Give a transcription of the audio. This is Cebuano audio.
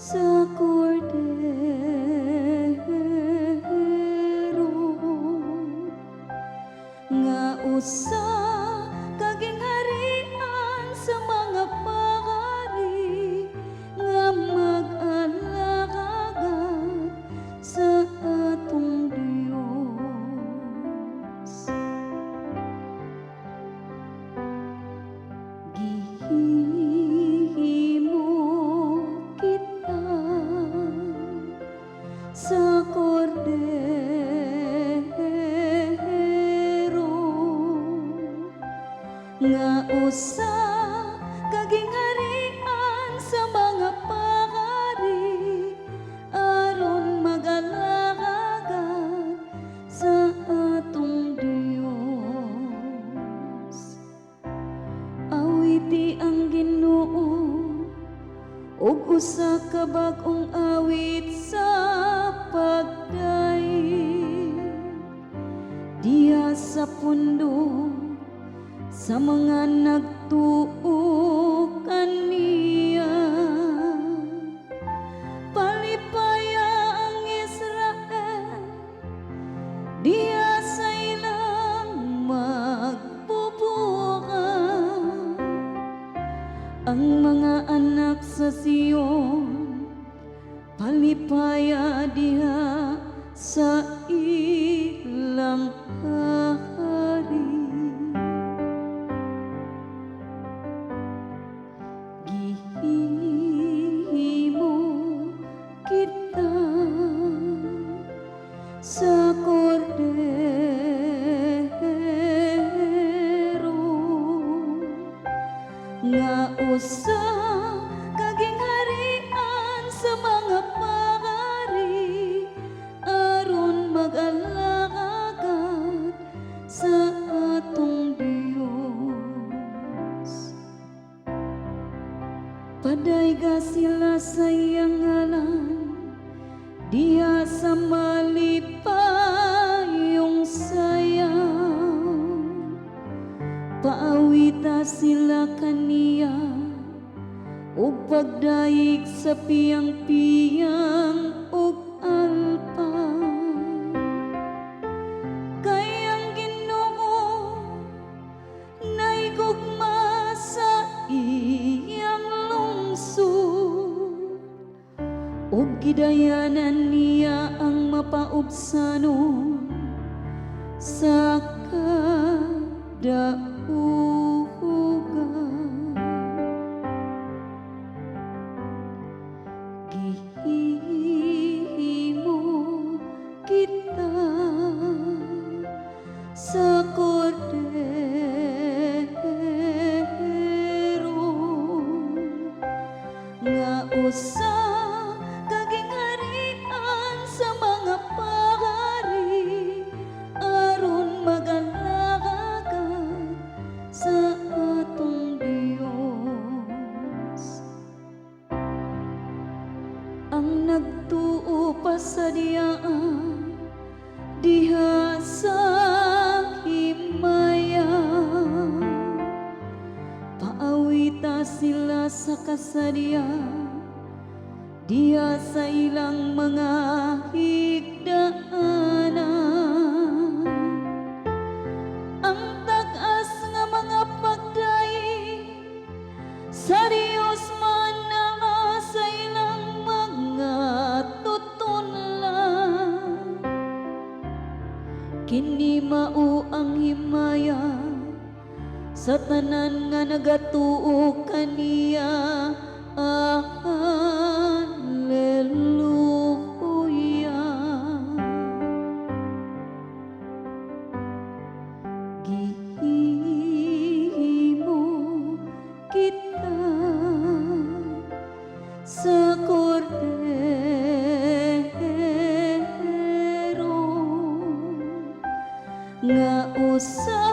sa kordero nga usa ka gingharian sa mga pari nga mag-alagad sa atong Dios. Gihimo kita sa kordero nga usa ka gingharian sa mga pari aron mag-alagad sa atong Dios. Awiti ang Ginoo og usa ka bag-ong awit sa pagdayeg diha sa pundo sa mga nagtuo kaniya. Palipaya ang Israel diha sa ilang magbubuhat. Ang mga anak sa Sion palipaya diha sa ilang hari. Gihimo kita sa kordero nga usa ka gingharian sa mga pari aron mag-alagad sa atong Dios. Padayga sila sa iyang ngalan diha sa malipayong sayaw. Paawita sila kaniya ug pagdayeg sa piyang-piyang ug alpa. Kay ang Ginoo nahigugma sa iyang lungsod ug gidayanan niya ang mapaubsanon sa kadaugan. Gihimo kita sa kordero nga usa ka gingharian sa mga pari aron mag-alagad sa atong Dios. Ang nagtuo pasadyaa diha sa himaya. Paawita sila sa kasadya diha sa ilang mga higdaanan. Ang tag-as nga mga pagdayeg sa Dios man sa ilang mga tutunlan. Kini mao ang himaya sa tanan nga nagatuo kaniya. Hallelujah. Gihimo kita sa kordero nga usa